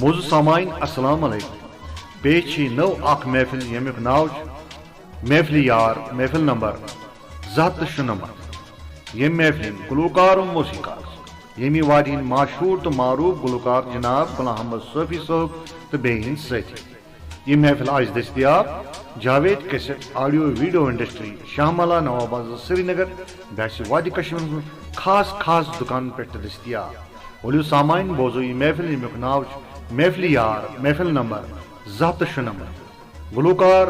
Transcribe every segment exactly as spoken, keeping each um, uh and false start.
بوزو سامعین، السلام علیکم۔ پیش چھ نٔو اکھ محفل، ییٚمیُک ناو چھُ محفل یار، محفل نمبر زٕ ہتھ تہٕ شُنمتھ۔ ییٚمہِ محفلہِ ہٕنٛدۍ گلوکار و موسیقار، ییٚمہِ وادی ہٕنٛدۍ مشہوٗر تہٕ معروٗف گلوکار جناب غلام محمد صوفی صٲب تہٕ بیٚیہِ ہٕنٛدۍ سٲتھی۔ یہِ محفل آسہِ دٔستیاب Javed cassette audio video industry, Shah Mala, Nawab بازار، سرینگر، بیٚیہِ آسہِ وادی کشمیرس منٛز خاص خاص دُکانن پٮ۪ٹھ تہِ دٔستیاب۔ ؤلِو سامعین، بوزو یہِ محفل، ییٚمیُک ناو چھُ محفل یار، محفل نمبر زٕ ہتھ تہٕ شُنمتھ۔ گلوکار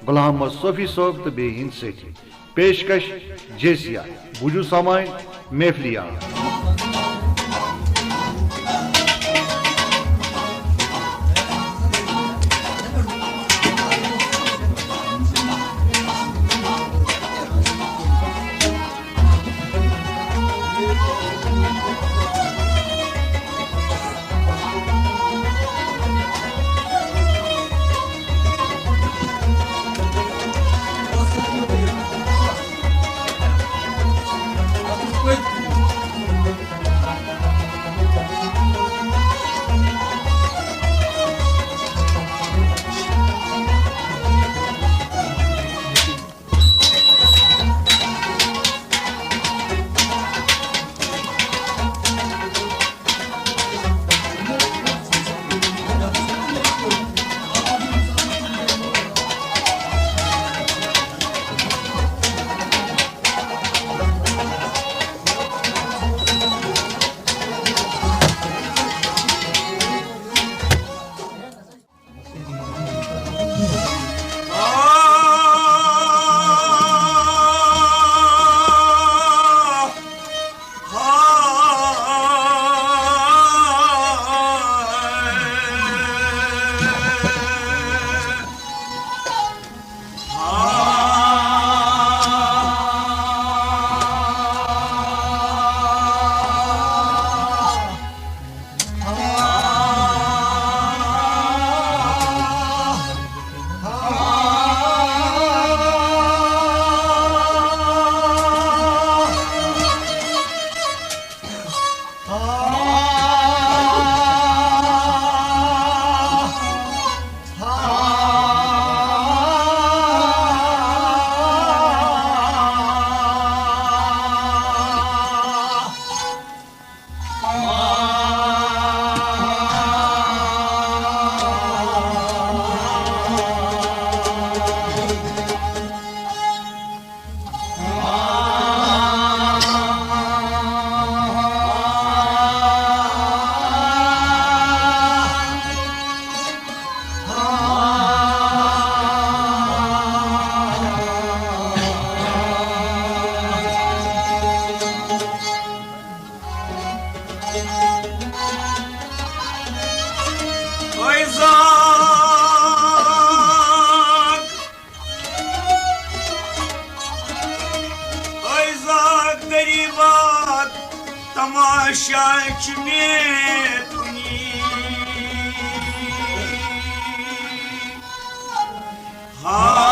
غلام محمد صوفی صٲب تہٕ بیٚیہِ ہٕنٛدۍ سٲتھی۔ پیشکش جے سی آئی۔ بوٗزِو سامعین، محفل یار۔ عزت غریبات تماشا چھ مے کنی۔ ہا۔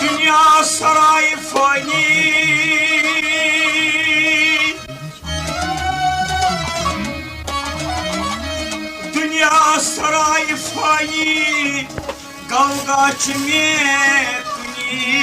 دنیا سرای فانی، دنیا سرای فانی، گوگا چھ مے کنی۔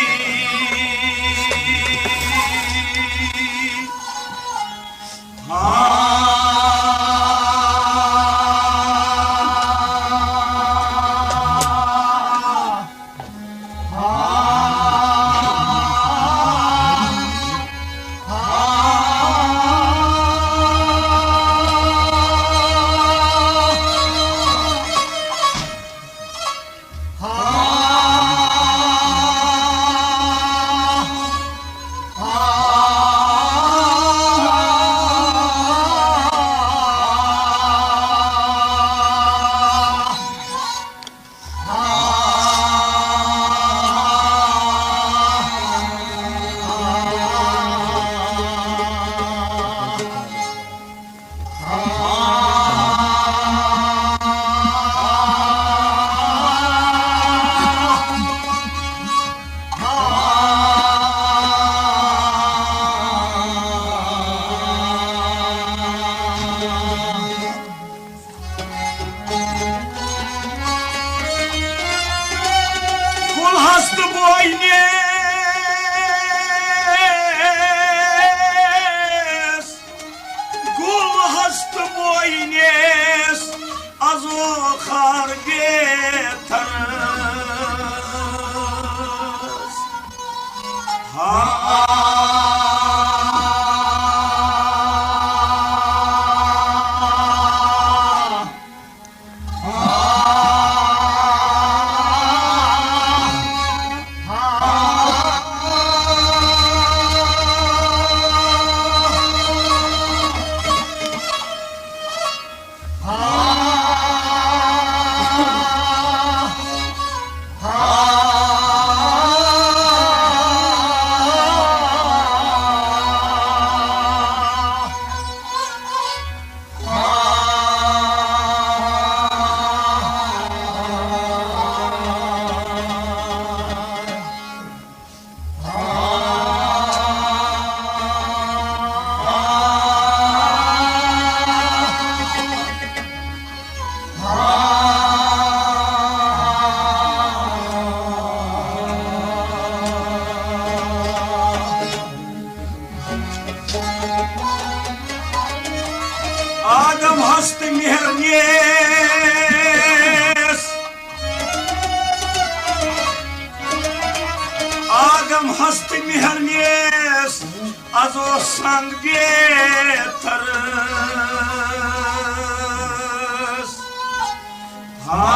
کُلہَس تہٕ بوینِس، کُلہَس تہٕ بوینِس، ازو خار بیترس۔ ہا۔ آدم ہست مہرنیس، آدم ہست مہرنیس، ازو سنگ بیترس۔ ہا۔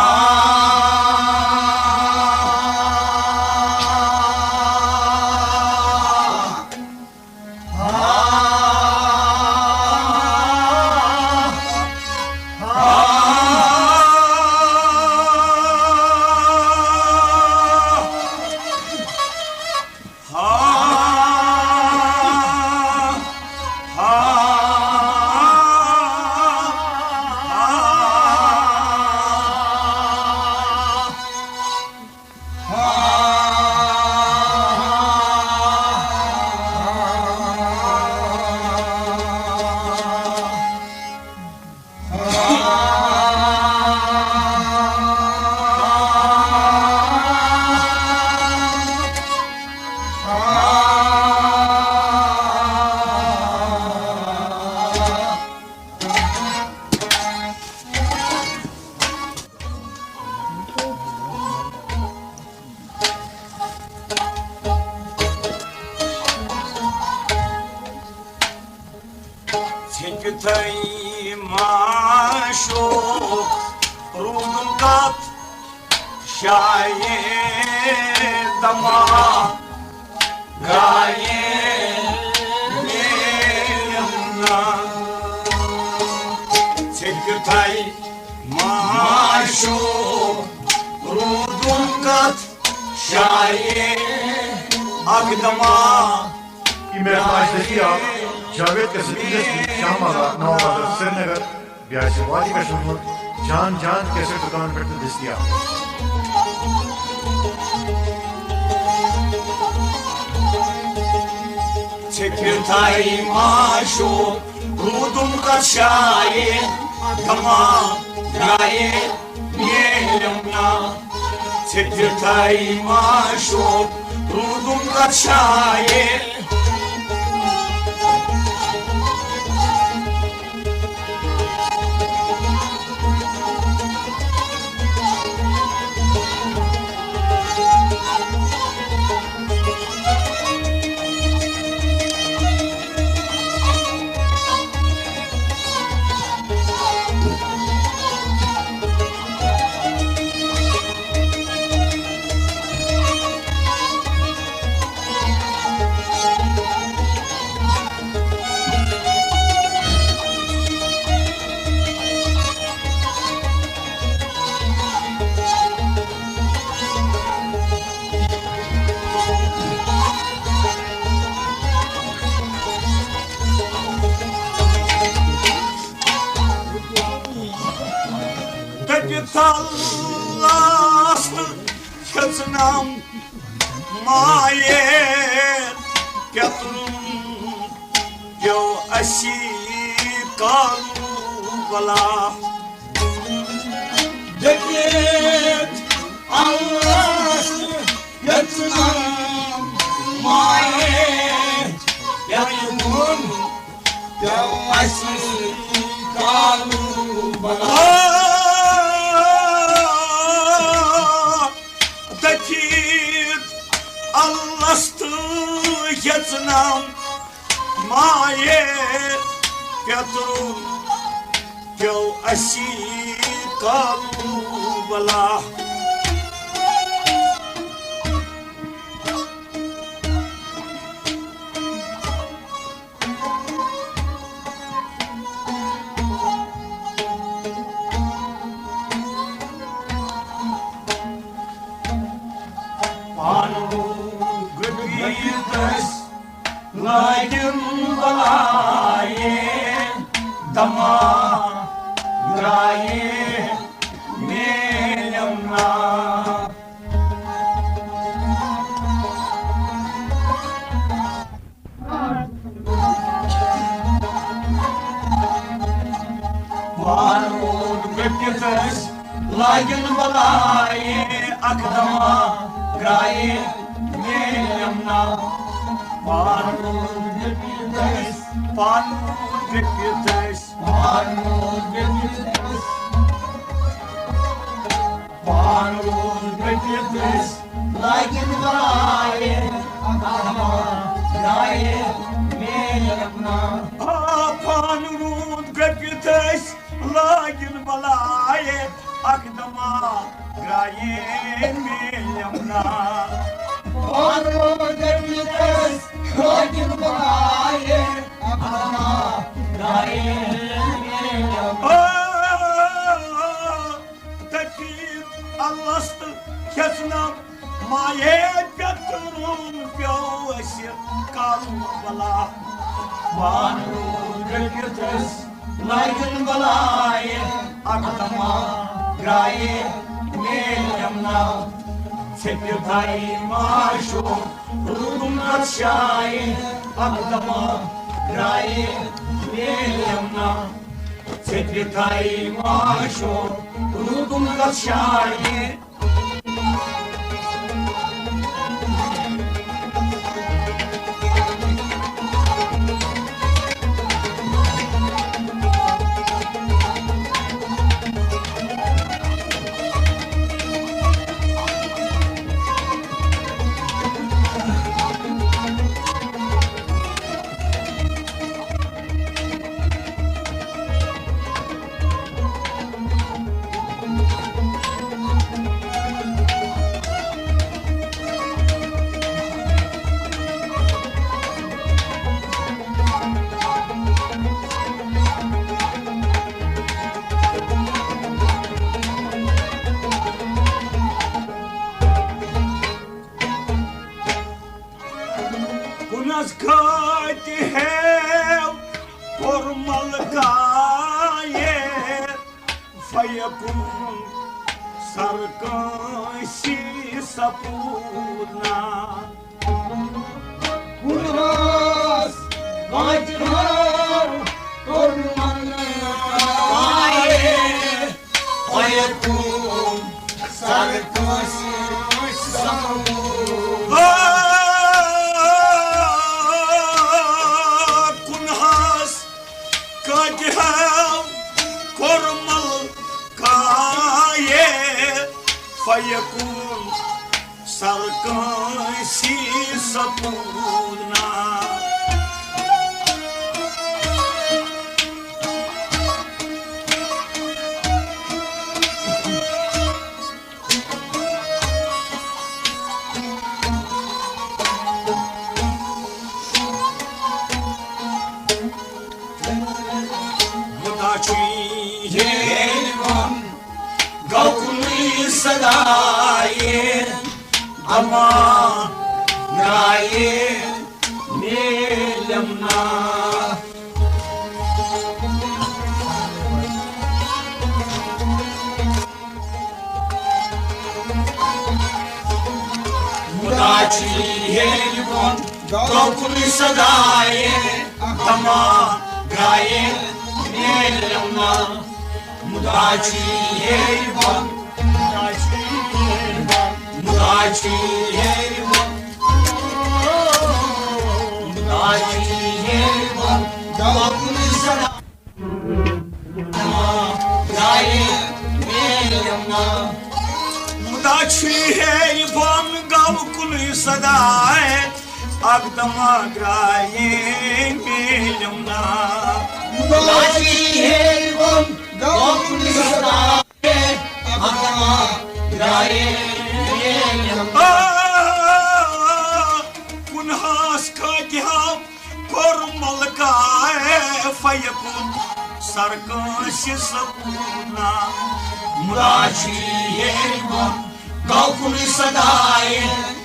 ژھیٚپہِ تھٲے معشوق روٗدُن کتھ شاید دما گایے میلم نا۔ ژھیٚپہِ تھٲے معشوق روٗدُن کتھ شاید اکھ دما۔ یہ محفل آسہِ دٔستیاب جاوید قاسم انڈسٹری، شاہ مالا، نواب بازار، سرینگر۔ بیٚیہِ آسہِ وادی کشمیر منٛز جان جان کیسٹ دُکان پٮ۪ٹھ تہِ دٔستیاب۔ ژےٚ کیُتھ آیی معشوق روٗدُم کتھ شاعر، دما گایے میلم نا۔ ژےٚ کیُتھ آیی معشوق روٗدُم کتھ شاعر۔ تلس ہیژنم مایے پیترن پیو اسی کالو بلا۔ دٔپِتھ اللہ یژھان مایے پیوٚن پیوٚو اَسہِ کالوٗ بلا۔ دٔپِتھ اللس تہٕ یژھنم مایے پیترُن پیوٚو اَسی کالوٗ بلا۔ پانہٕ گوٚو گٔبیٖتس لٲگِن بلایے، دما درایے میلم نا۔ وارود گٔپِتھ ٲسۍ لٲگِن بلایہِ اکھ دما گرایہِ میلم نا۔ وارود گٔپِتھ ٲسۍ، وارود گٔپِتھ ٲسۍ، وارود گٔپِتھ ٲسۍ۔ پانہٕ روٗد گٔپِتھ أسۍ لٲگِن بلایہِ، اکھ دما درایہِ میلم نا۔ آ، پانہٕ روٗد گٔپِتھ أسۍ لٲگِن بلایہِ، اکھ دما درایہِ میلم نا۔ پانہٕ روٗد گٔپِتھ أسۍ لٲگِن بلایہِ، اکھ دما درایہِ میلم نا۔ آ، دٔپِتھ اللس تہٕ ہیژنم مایے پیترُن پیوٚو اَسہِ کالوٗ بلا۔ پانہٕ روٗد گٔپِتھ أسۍ لٲگِن بلایہِ، اکھ دما درایہِ میلم نا۔ ژھیٚپِتھ آیہِ ماشو روٗدُم رت شایہِ، اکھ دما درایہِ میلم نا۔ ژھیٚپِتھ آیہِ ماشو روٗدُم رت شایہِ۔ کُنس کٲتہِ ہیو کوٚر ملکایہِ فیکون سر کٲنٛسی سپوٗد نا۔ کُنس کٲتہِ ہیو کوٚر ملکایہِ فیکون سر کٲنٛسی سپوٗد۔ آ، کُنہَس کٲتہِ ہیو کوٚر ملکایہِ فیکون سر کٲنٛسی سپوٗد نا۔ مُدا چھُے ییٚلہِ وَن گوٚو کُنُے صدایہِ، اما درایہِ میلم نا۔ مُدعا چھُ یہِ ہیٚرِ بۄن، گوٚو کُنُے صدایے، تمام درٛایے میلٮ۪م نا۔ مُدعا چھُ یہِ ہیٚرِ بۄن، مُدعا چھُ یہِ ہیٚرِ بۄن، مُدعا چھُ یہِ ہیٚرِ بۄن، مُدعا چھُ یہِ ہیٚرِ بۄن، گوٚو کُنُے صدا۔ مُدعا چھُ ہیٚرِ بۄن، گوٚو کُنُے صدایے، اکھ دما درٛایے میلٮ۪م نا۔ مُدعا چھُ ہیٚرِ بۄن، گوٚو کُنُے صدایے، اکھ دما درٛایے میلٮ۪م نا۔ آ، کُنہاس کٲتِہا کوٚر ملکہ فیکون سر کٲنٛسہِ سکوٗنا۔ مُدعا چھُ یہِ ہیٚرِ بۄن، گوٚو کُنُے صدایے،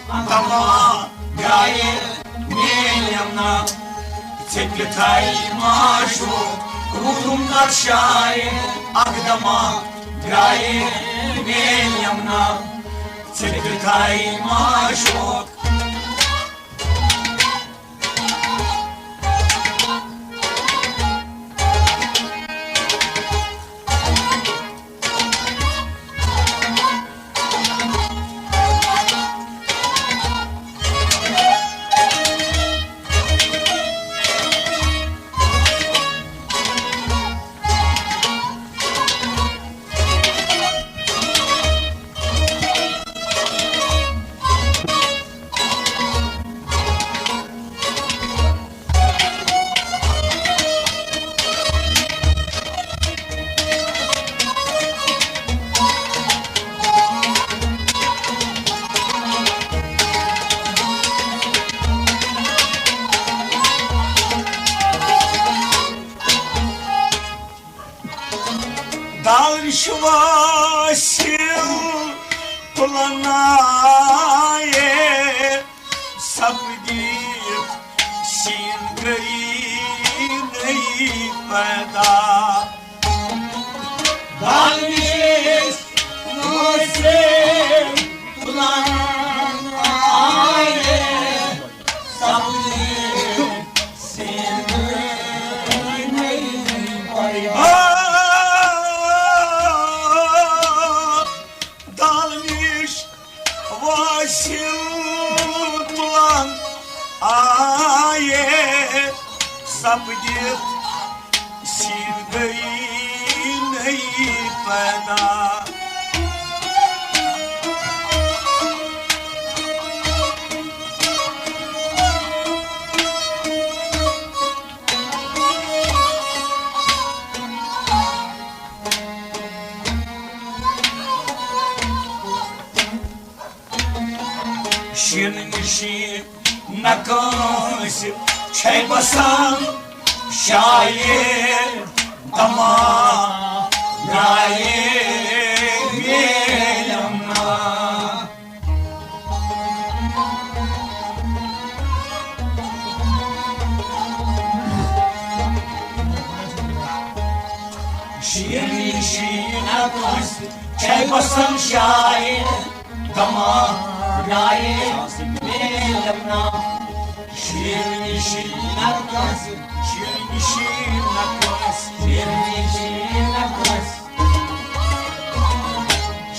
دما درٛایے میلٮ۪م نا۔ ژےٚ کیُتھے معشوق روٗدُم نقشایے، اکھ دما درٛایے میلٮ۪م نا۔ ژےٚ کیُتھے معشوق۔ دال نِش وٲسِل تُلنایے، سپدِتھ سیٖن گٔیی نٔیی پیدا۔ دال نِش وٲسِل تُلنایے، سپدِتھ سیٖن گٔیی نٔیی پیدا۔ آ، دال نِش وٲسِل تُلان آیے، سپدِتھ سیٖن گٔیی نٔیی پیدا۔ شیٖنہٕ نِشی نہ کٲنٛسہِ چھے بسان شایے، دما درٛایے میلٮ۪م نا۔ شیٖنہٕ نِشی نہ کٲنٛسہِ چھے بسان شایے، دما درٛایے میلٮ۪م نا۔ شیٖنہٕ نِشی نہ کٲنٛسہِ، شیٖنہٕ نِشی نہ کٲنٛسہِ، شیٖنہٕ نِشی نہ کٲنٛسہِ،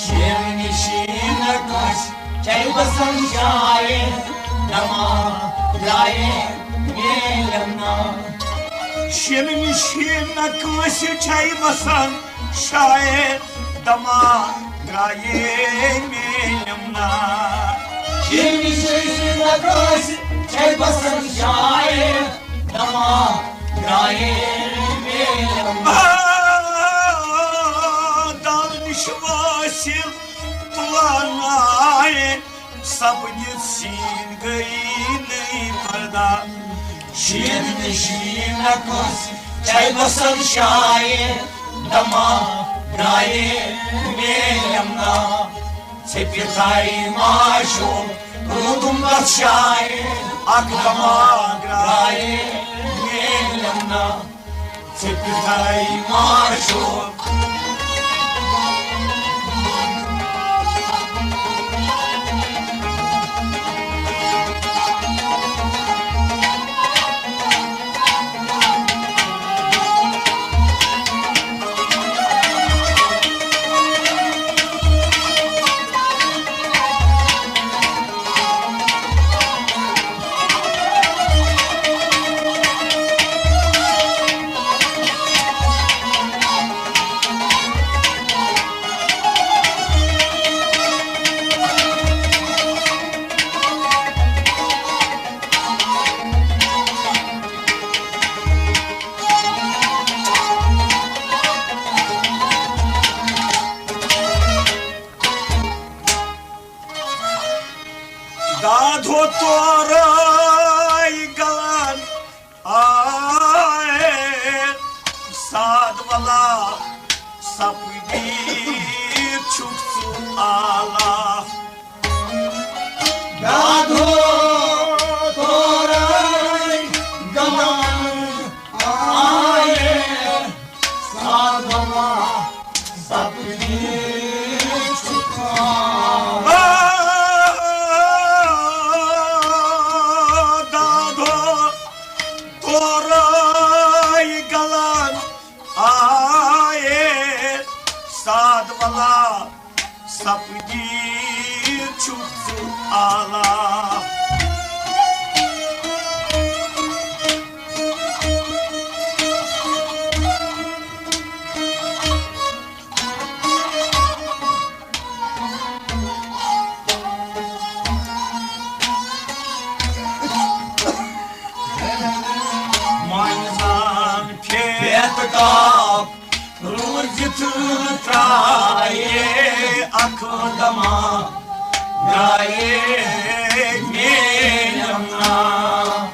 شیٖنہٕ نِشی نہ کٲنٛسہِ چھے بسان شایے، دما درٛایے میلٮ۪م نا۔ شیٖنہٕ نِشی نہ کٲنٛسہِ چھے بسان شایے، دما درٛایے میلٮ۪م نا۔ شیٖنہٕ نِشی نہ کٲنٛسہِ چھے بسان شایے، دما درٛایے میلٮ۪م نا۔ آ، دال نِش وٲسِل تُلان آیے، سپدِتھ سیٖن گٔیی نٔیی پیدا۔ شیٖنہٕ نِشی نہ کٲنٛسہِ چھے بسان شایے، دما درٛایے میلٮ۪م نا۔ ژےٚ پیُتھے معشوق روٗدُم گژھ شایے، اکھ دما درٛایے میلٮ۪م نا۔ ژےٚ پیُتھے معشوق۔ دادھو تورے گلان آئے، ساد ولا سپدی چھُکھ ژٕ آلا۔ دادھو تورے گلان آئے، ساد ولا سپدی چھُکھ ژٕ آلا۔ دادھو تورے گلان آئے، ساد ولا سپدی چھُکھ ژٕ آلا۔ مانزان پھیت کاپ روٗزِتھ ترٛایے اکھ دما، درٛایے میلم نا۔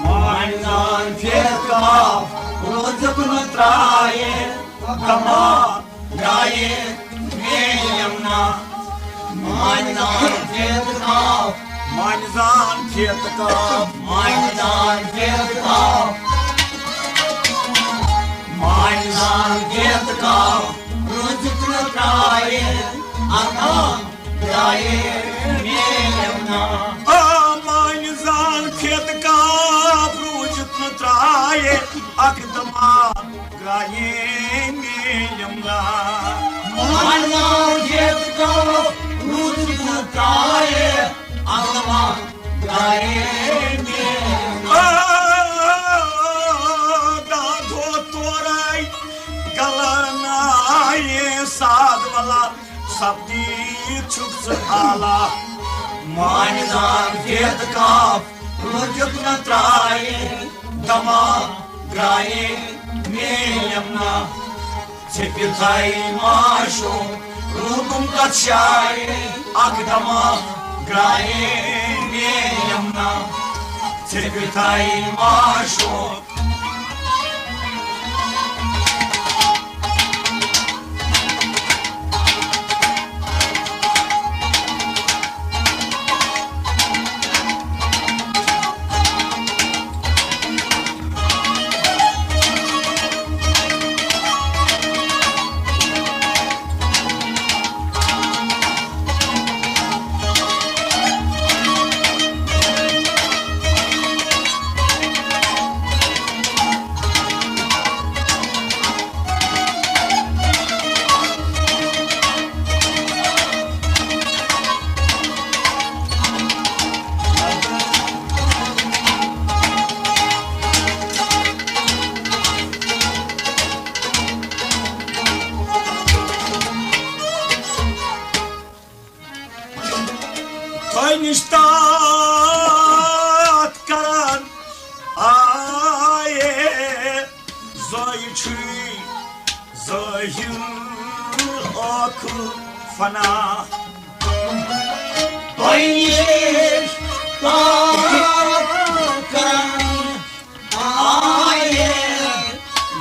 مانزان پھیت کاپ روٗزِتھ ترٛایے دما، درٛایے میلم نا۔ مانزان پھیت کاپ، مانزان پھیت کاپ، مانزان پھیت کاپ، مانزان پھیت کاپ روٗزِتھ ترٛایے اکھ دما، درٛایے میلم نا۔ آ، مانزان پھیت کاپ روٗزِتھ ترٛایے اکھ دما، درٛایے میلم نا۔ مانزان پھیت کاپ روٗزِتھ ترٛایے اکھ دما، درٛایے میلم نا۔ آ، دادھو تورے گلان آئے، ساد ولا سپدی چھُکھ ژٕ آلا۔ مانزان پھیت کاپ روٗزِتھ ترٛایے دما، درٛایے میلم نا۔ ژےٚ پیوٚتھے معشوق روٗدُم کتھ جایہِ اکھ دما، درٛایے میلم نا۔ ژےٚ پیوٚتھے معشوق تۄہہِ نِش تاتھ کران آیے، زٲیِج چھُے ظٲہِر ٲخٕر فنا۔ تۄہہِ نِش تاتھ کران آیے،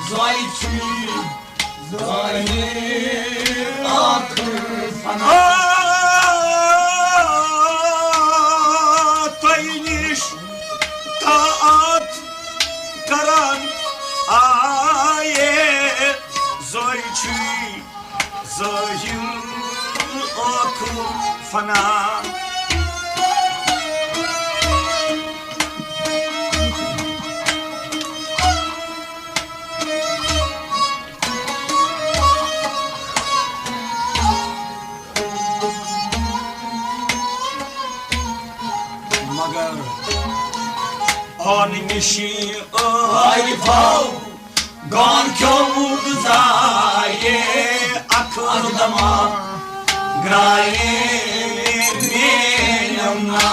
زٲیِج چھُے ظٲہِر ٲخٕر فنا۔ آ، تۄہہِ نِش تاتھ کران آیے، زٲیِج چھُے ظٲہِر ٲخٕر فنا۔ مگر آن نِشی عارفو گان کیوٚمُت ضایع۔ گرٛایے میلم نا۔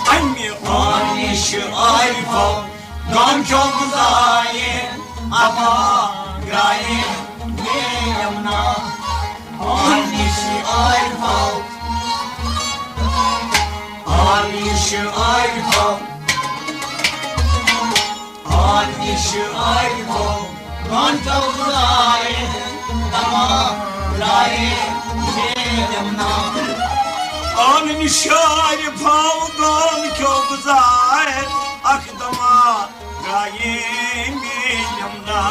امہِ آنِش عارفو گام کیو گزارِ اما گرٛایے میلم نا۔ آنِش عارفو، آنِش عارفو، آنِش عارفو گام کیو گزارِ اما گرٛایے میلم نا۔ آنِش عارفو گام کیو گزارِ اکھ دما گرٛایے میلم نا۔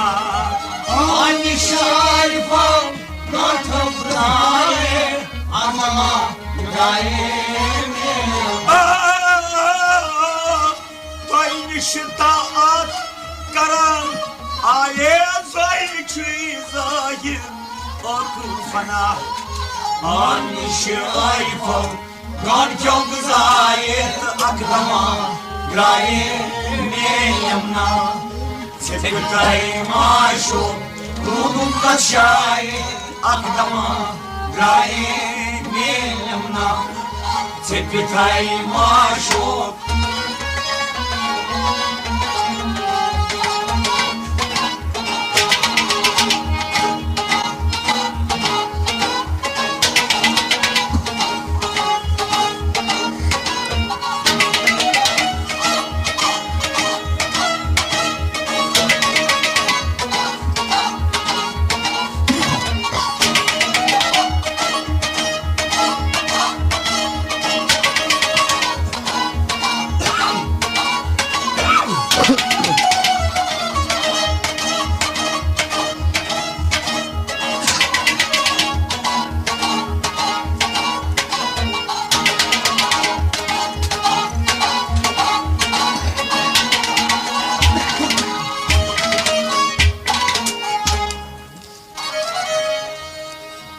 آنِش عارفو گام کیو گزارِ اما گرٛایے میلم نا۔ آ، تۄہہِ نِش طاعت کران آیے زٲہِد چھُے ظٲہِر ٲخٕر فنا۔ آنِش عارفو گام کیو گزارِ اکھ دما گرٛایے میلم نا۔ ژےٚ پِتاے معشوق روٗدُم کتھ جایہِ اکھ دما گرٛایے میلم نا۔ ژےٚ پِتاے معشوق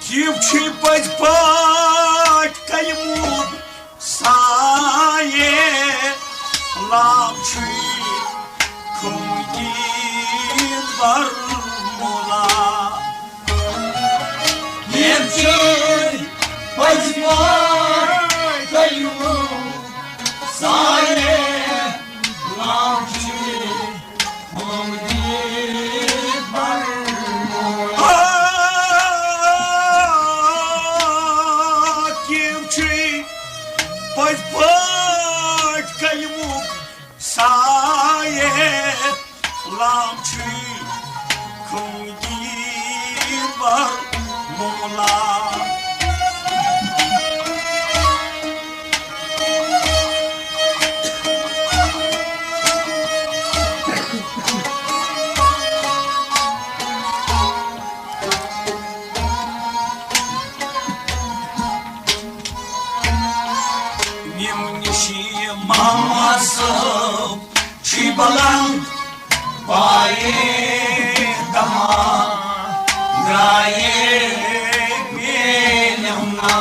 کیف چھُے پٔزۍ پٲٹھۍ کلمُک سایے، لام چھُے خمگیٖن برمولا۔ کیف چھُے پٔزۍ پٲٹھۍ کلمُک سایے، لام چھُے آ، کیف چھُے پٔزۍ پٲٹھۍ کلمُک سایے، لام چھُے خمگیٖن برمولا۔ میمنہِ شیخ محمد صٲب چھُے بلند پایے دما گرٛایے میلم نا۔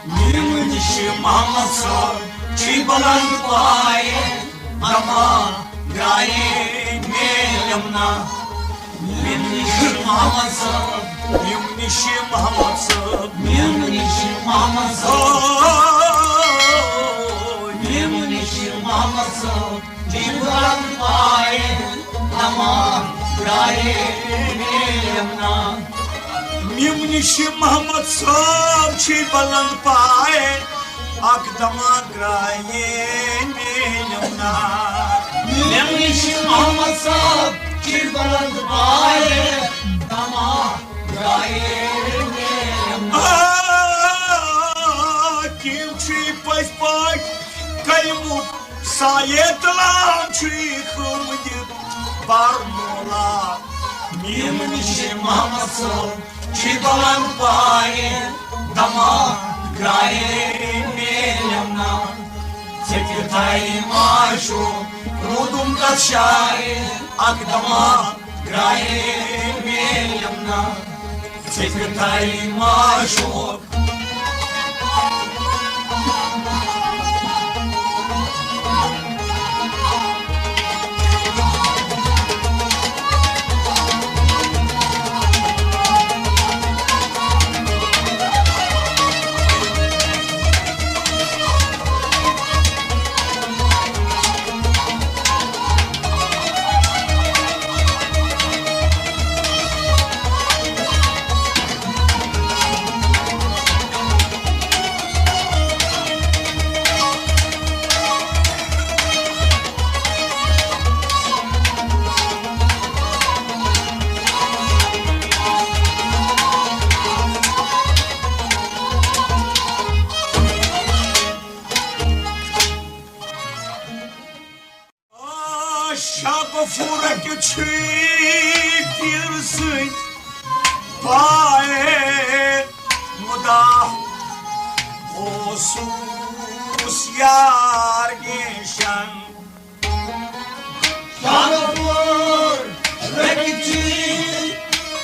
میمنہِ شیخ محمد صٲب چھُے بلند پایے دما گرٛایے میلم نا۔ میمنہِ شیخ محمد صٲب، میمنہِ شیخ محمد صٲب، میمنہِ شیخ محمد صٲب، میمنہِ شیخ محمد صٲب چھُے بلند پایے دما گرٛایے میلم نا۔ میمنہِ شیخ محمد صٲب چھُے بلند پایے اکھ دما گرٛایے میلم نا۔ میمنہِ شیخ محمد صٲب چھُے بلند پایے دما گرٛایے میلم نا۔ آ، کیف چھُے پٔزۍ پٲٹھۍ کلمُک سایے، لام چھُے خمگیٖن برمولا۔ میمنہِ شیخ محمد صٲب چھُے بلند پایے دما گرٛایے میلم تھاے معشوق، روٗدُم تتھ شاعر اکھ دما، درٛایے میلم نا۔ ژےٚ کیُتھاے معشوق۔ آ، شاہ غفورک چھُے پیٖر سٕنٛدۍ پایہِ مُدا اوسُس یار نیشن۔ شاہ غفورک چھُے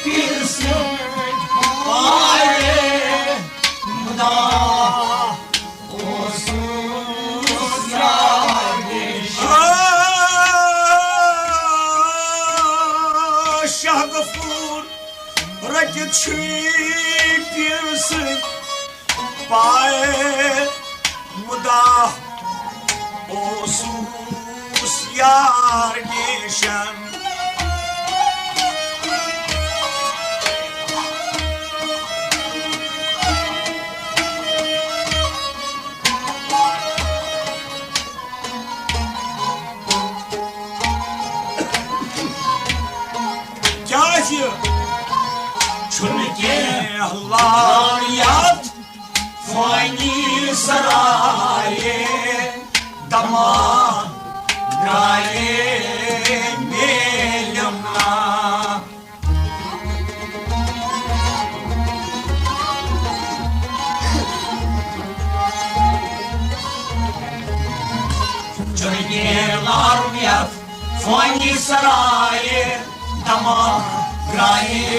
پیٖر سٕنٛدۍ پایہِ مُدا شاہ غفور رٔٹِتھ چھُے پیٖر سٕنٛدۍ پایہِ مُدا اوسُس یار نیشن۔ کیازِ چھُنہٕ کینٛہہ لام یتھ فانی سرایے دما درایے میلم نا۔ چھُنہٕ کینٛہہ لارُن یتھ فانی سرایہِ دما درایہِ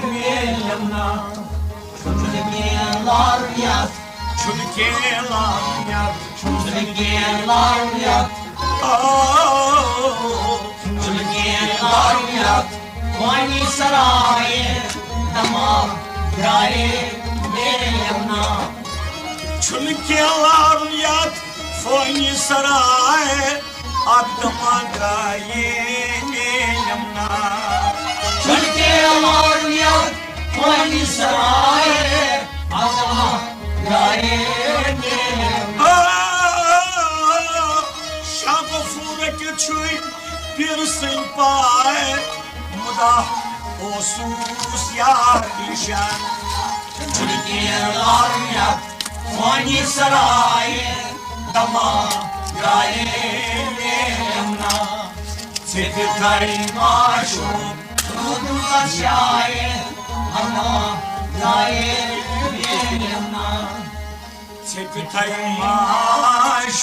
میلم نا۔ چھُنہٕ کینٛہہ لارُن یتھ، چھُنہٕ کینٛہہ لارُن یتھ، چھُنہٕ کینٛہہ لارُن یتھ۔ آ، چھُنہٕ کینٛہہ لارُن یتھ فانی سرایہِ دما درایہِ میلم نا۔ چھُنہٕ کینٛہہ لارُن یتھ فانی سرایہِ اکھ دما درایے میلم نا۔ چھُنہٕ کینٛہہ لارُن یتھ فانی سرایہِ اکھ دما درایے میلم نا۔ آ، شاہ غفورک چھُے پیٖر سٕنٛدۍ پایہِ مُدا اوسُس یار نیشن۔ چھُنہٕ کینٛہہ لارُن یتھ فانی سرایہِ دما درایے میلم نا۔ ژےٚ کیُتھاے معشوق روٗدمُت شایہِ دما درایے میلم نا۔ ژےٚ کیُتھاے معشوق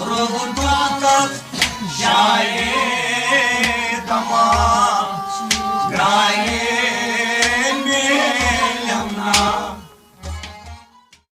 روٗدمُت شایہِ